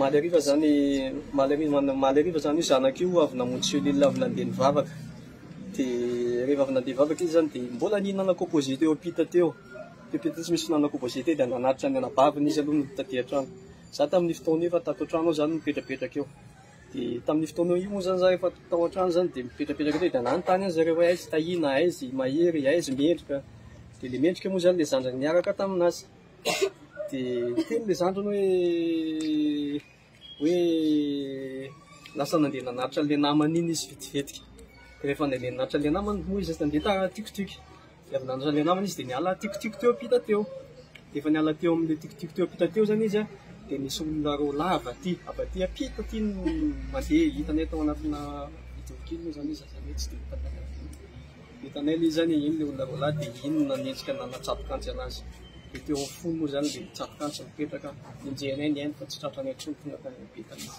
Omaly hariva zany, omaly hariva, omaly hariva zany io zanako io avy namonjy cellule avy nandeha nivavaka. Dia rehefa avy nandeha nivavaka izy zany dia mbola nihinana composé teo ampita teo. Teo ampita teo tsy misy fihinanana composé teo dia nanatitra ny anabaviny izy aloha no taty an-trano. Za tamin'io fotoana io efa tato an-trano aho zany mipetrapetraka eo. Dia tamin'io fotoana io moa zany za efa tao an-trano zany dia mipetrapetraka teo dia nanontany an zareo hoe aiza i Tahiana, aiza i Mahery, aiza i Mendrika. Dia le Mendrika moa zany le zandriny niaraka taminazy. Dia niteny le zandriny hoe hoe lasa nandeha nanatitra an'ilay namany iny izy vetivetika. Dia rehefa nandeha nanatitra an'ilay namany moa izy nandeha ta tiako-tiako. Dia avy nanatitra an'ilay namany izy dia niala tiako-tiako teo ampita teo. Dia efa niala teo amin'ilay tiako-tiako teo ampita teo izany izy an, dia nisy olona roa lava aty, avy aty ampita aty no mandeha, hitanay tao anatina vidéo kely moa izany izy, izany hoe tsy dia hita tany anaty. Hitanay ilay izy izany, iny ilay olona roa lahy dia iny no nanenjika nanatsatoka antsy anazy. Dia teo amin'ny fony moa izany ilay tsatoka antsy nipetraka, nenjehinay ny ainy fa tsy tratranay intsony tonga tany ampita izy.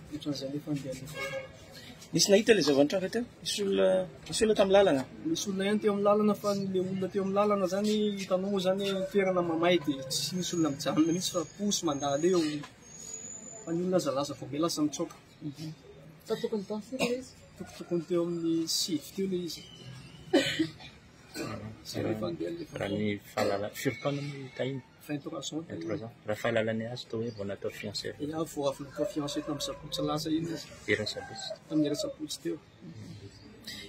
Ohatran'izay nefa ny dian'ny vaovao. Nisy nahita ilay zava-nitranga teo? Nisy olona, nisy olona tamin'ny lalana? Nisy olona ihany teo amin'ny lalana fa ilay olona teo amin'ny lalana izany hitanao moa izany toerana mamay dia tsy misy olona mijanona mihitsy fa posy mandalo eo. Fa ny olona aza lasa vao may lasa mitsoaka. Tokony tao firy ilay izy? Tokotokony teo amin'ny 9 teo ilay izy. Zay rehefa andeha ilay Raha ny fahalala, firy taona moa i Tahiana? 23 ans. 23 ans. Raha fahalalany azy toa hoe vao natao fiancé. Ia, vao avy natao fiancé tamin'ny sabotsy lasa iny izy. Herin'ny sabotsy. Tamin'ny herin'ny sabotsy teo.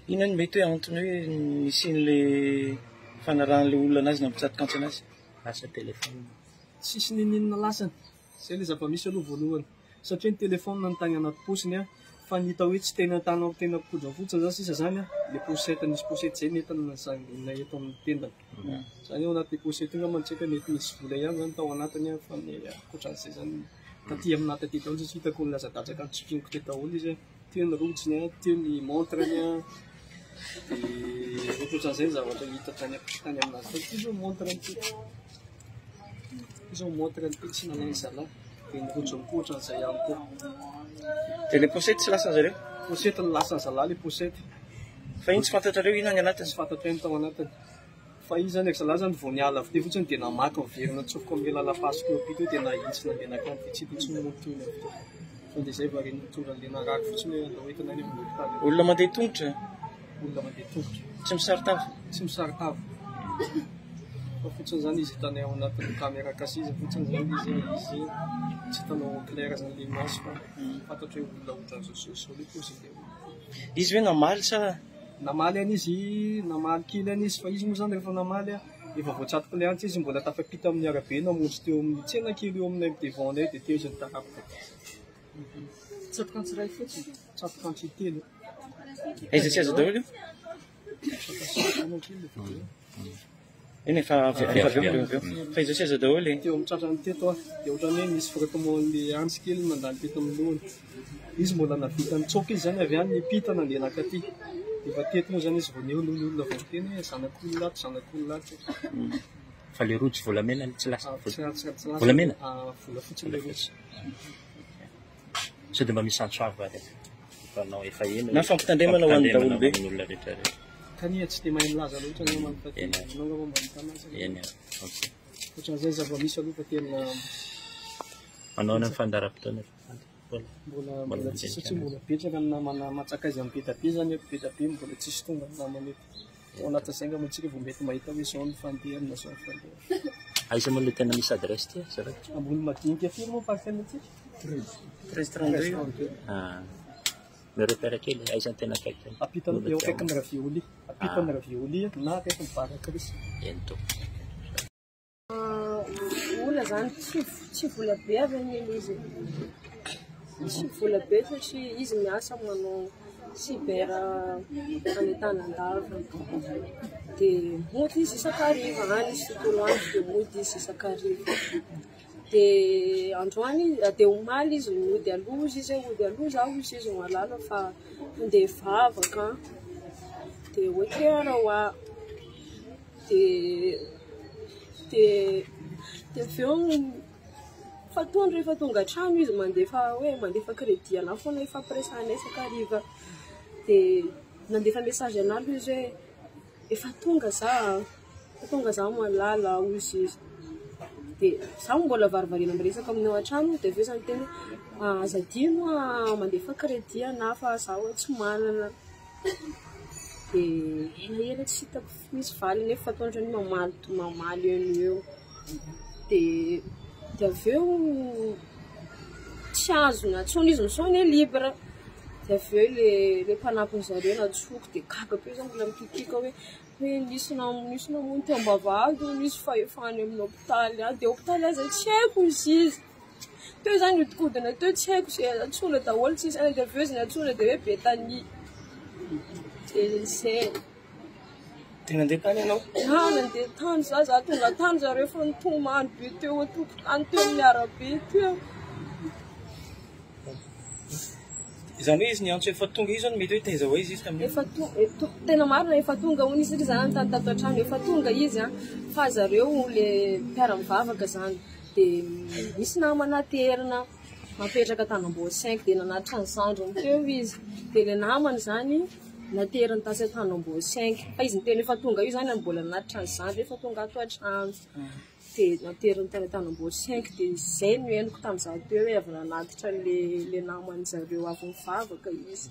Inona no mety hoe antony hoe nisian'ilay fanarahan'ilay olona anazy nampitsatoka antsy anazy? Lasa téléphone. Tsisy niniana lasany. Zay ilay zava-misy aloha voalohany. Satria ny téléphone no tany anaty paosiny an, fa ny hita hoe tsy tena tany tena poudre fotsiny zany sisa zany an, le pochette nisy pochette zay nentina nasanginina eto amin'ny tendany. Zany ao anatin'io pochette io angamba tsy haiko hoe mety nisy vola ihany zany tao anatiny an, fa ny ankoatran'izay zany taty aminahy taty daholo satria hitako nilazadajaka notsikiniko teo daholo izy an, teo ny rojony an, teo ny montre-ny an, dia ohatrohatran'izay ny zavatra hita tany tany aminazy tany. Ity zao montre-ny ity. Ity zao montre ity tsy nalain'ny zalahy dia ny rojony koa ohatran'izay ihany koa. Dia ilay pochette tsy lasan'ny zareo? Pochette no lasan'ny zalahy ilay pochette. Fa iny tsy fantatrareo inona ny anatiny? Tsy fantatray ny tao anatiny. Fa izy zany ry zalahy zany vao niala avy teo fotsiny dia namaky niverina nitsofoka amin'ilay lalam-pasika eo ampita eo dia nahitsy nandeha nankany dia tsy hita intsony moa ny tohiny avy teo. Fa dia izay variana nitondra an'ilay narary fotsiny hoe andao entina any amin'ny hopitaly. Olona mandeha tongotra? Olona mandeha tongotra. Tsy misaron-tava? Tsy misaron-tava. Fa fotsiny zany izy hitanay ao anatin'ny caméra cachée izy fotsiny zany izy izy tsy hitanao en clair zany le image fa fantatro hoe olona ohatran'izao sy izao ilay paoziny ilay olona. Izy ve namaly sa? Namaly ihany izy, namaly kely ihany izy fa izy moa zany rehefa namaly efa voatsatoka ilay antsy izy mbola tafapita amin'ny arabe namonjy teo amin'ny tsena kely eo aminay devant nay dia teo izy nitarapoka. Tsatoka antsy iray fotsiny? Tsatoka antsy telo. Aiza sy aiza daholo io? Eny efa avy efa avy eo avy eo. Fa aiza sy aiza daholo e? Teo amin'ny tratrany teto aho dia ohatran'ny hoe nisy frottement an'ilay antsy kely nandalo teto amin'ny lohany. Izy mbola nahavita nitsoaka izy izany avy any niampita nandeha nankaty. Dia efa teto moa izany izy vao nihaona ny olona vao niteny hoe zanak'olona ato, zanak'olona ato. Fa ilay rojo volamena tsy lasa. Tsy tsy tsy lasa. Volamena? Volafotsy ilay rojo. Sao dia mba misy antso avo ary mpanao efa ela. Na fampitandremana ho an'ny daholobe. Fampitandremana ho an'ny olona rehetra rehetra. Kania tsy dia mahay milaza loatra angamba fa dia ianao angamba mba mitana azy. Eny ary. Ok. Ohatran'izay ny zava-misy aloha fa tena Manao ahoana ny fandaharam-potoana efa fantatra? Mbola mbola tsisy satria mbola betsaka ny namana matsakaiza be dia be zany eto, be dia be mbola tsisy tonga ny namana eto. Ao anatin'izay angamba isika vao mety mahita hoe izao ny fandehany na izao ny fandehany. Aiza moa ilay tena misy adresse ity azafady? Ambony madinika firy moa parcelle antsika? 13 32. Ah. Mi repère kely, aiza ny tena akaiky? Ampitan'ny eo akaikin'ny ravioli. Ampitan'ny ravioli na akaikin'ny bar à Chris. Eny tompoko. Vola zany tsy tsy vola be avy anie ilay izy e. Tsy vola be satria izy miasa manao cyber any Antanandava. Dia mody izy isan-kariva, any izy tontolo andro dia mody izy isan-kariva. Dia androany dia omaly izy nody aloha hozy izy hoe hody aloha zaho hozy izy mahalala fa handeha hivavaka an. Dia ok ary hoa. Dia dia dia avy eo fa tony rehefa tonga an-trano izy mandefa hoe mandefa crédit anahy foana ifampiresahanay isan-kariva. Dia nandefa message anahy aloha izy hoe efa tonga za, efa tonga za malala hozy izy. Dia izaho mbola variavariana miresaka amin'ny ao an-trano dia avy eo izaho niteny hoe aza adino mandefa crédit anà fa izaho tsy manana. Dia elaela tsy hitako misy valiny nefa toa ohatran'ny hoe mamaly mamaly eo no eo. Dia dia avy eo tsy azo nantsoina izy misaona hoe libre. Dia avy eo ilay ilay mpanampy zareo nantsoiko dia gaga be izaho mbola mikikiaka hoe hoe nisy nisy namono teo am-bavahady hono izy fa efa any amin'ny hopitaly any. Dia hopitaly aiza tsy haiko hozy izy. Teo izany nihodinkodina teo tsy haiko izay antsoina daholo tsisy any dia avy eo izy nantsoina dia hoe Betania. Dia izay. Dia nandeha tany ianao? Ah, nandeha tany za, za tonga tany zareo efa nitomany be teo an-tokotany teo amin'ny arabe teo. Izany hoe izy niantso efa tonga izy zany mety hoe taiza ho aiza izy tamin'io? Efa to- e- to- tena marina efa tonga hono izy satria za nanontany tato an-trano efa tonga izy an, fa zareo le mpiara-mivavaka zany dia misy namana aterina mapetraka Tanambao cinq dia nanatitra ny zandriny teo izy dia le namany zany nateriny tatsy Tanambao cinq fa izy niteny efa tonga io zany mbola nanatitra ny zandriny efa tonga ato an-trano. Dia nateriny tany Antanambao cinq dia izay no henoko tamin'izaho teo hoe avy nanatitra an'ilay ilay naman-dry zareo avy nivavaka izy.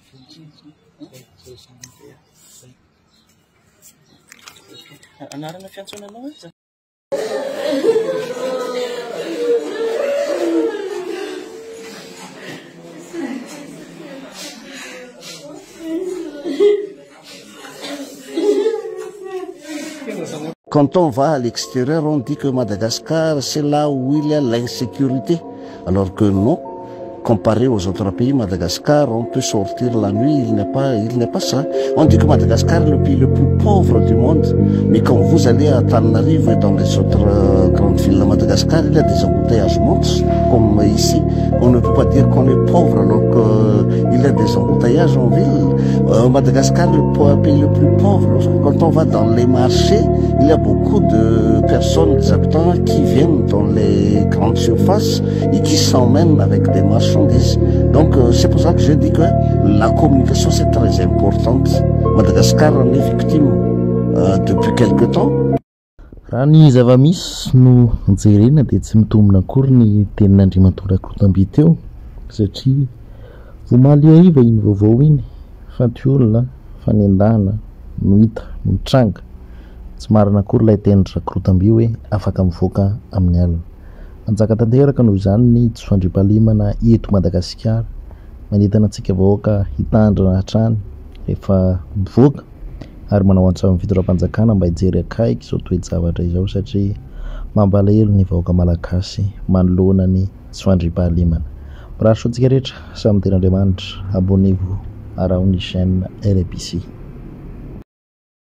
Anarana fiantsoana anao aiza? Quand on va à l'extérieur, on dit que Madagascar, c'est là où il y a l'insécurité. Alors que non, comparé aux autres pays, Madagascar, on peut sortir la nuit, il n'est pas, il n'est pas ça. On dit que Madagascar est le pays le plus pauvre du monde. Mais quand vous allez à Tananarive et dans les autres euh, grandes villes de Madagascar, il y a des embouteillages monstres, comme ici. On ne peut pas dire qu'on est pauvre alors qu'il y a des embouteillages en ville. Euh, Madagascar est le pays le plus pauvre. Quand on va dans les marchés, il y a beaucoup de personnes, des habitants qui viennent dans les grandes surfaces et qui s'emmènent avec des marchandises. Donc euh, c'est pour ça que je dis que la communication c'est très importante. Madagascar en est victime euh, depuis quelque temps. Raha ny zava-misy no jerena dia tsy mitombina akory ny tenin'Andriamatoa Rakotamby teo satria omaly hariva iny vaovao iny, faty olona, fanendahana no hita, nitranga. Tsy marina akory ilay tenin-dry Rakotamby hoe afaka mivoaka amin'ny alina. Manjaka tanteraka noho izany ny tsy fandriampahalemana eto Madagasikara. Manentana antsika vahoaka hitandrina hatrany rehefa mivoaka ary manao antso amin'ny fitondram-panjakana mba hijery akaiky izao toe-javatra izao satria mampalahelo ny vahoaka malagasy manoloana ny tsy fandriampahalemana. Mirary soa antsika rehetra, samy tena Andriamanitra. Abonnez-vous, araho ny chaîne RBC.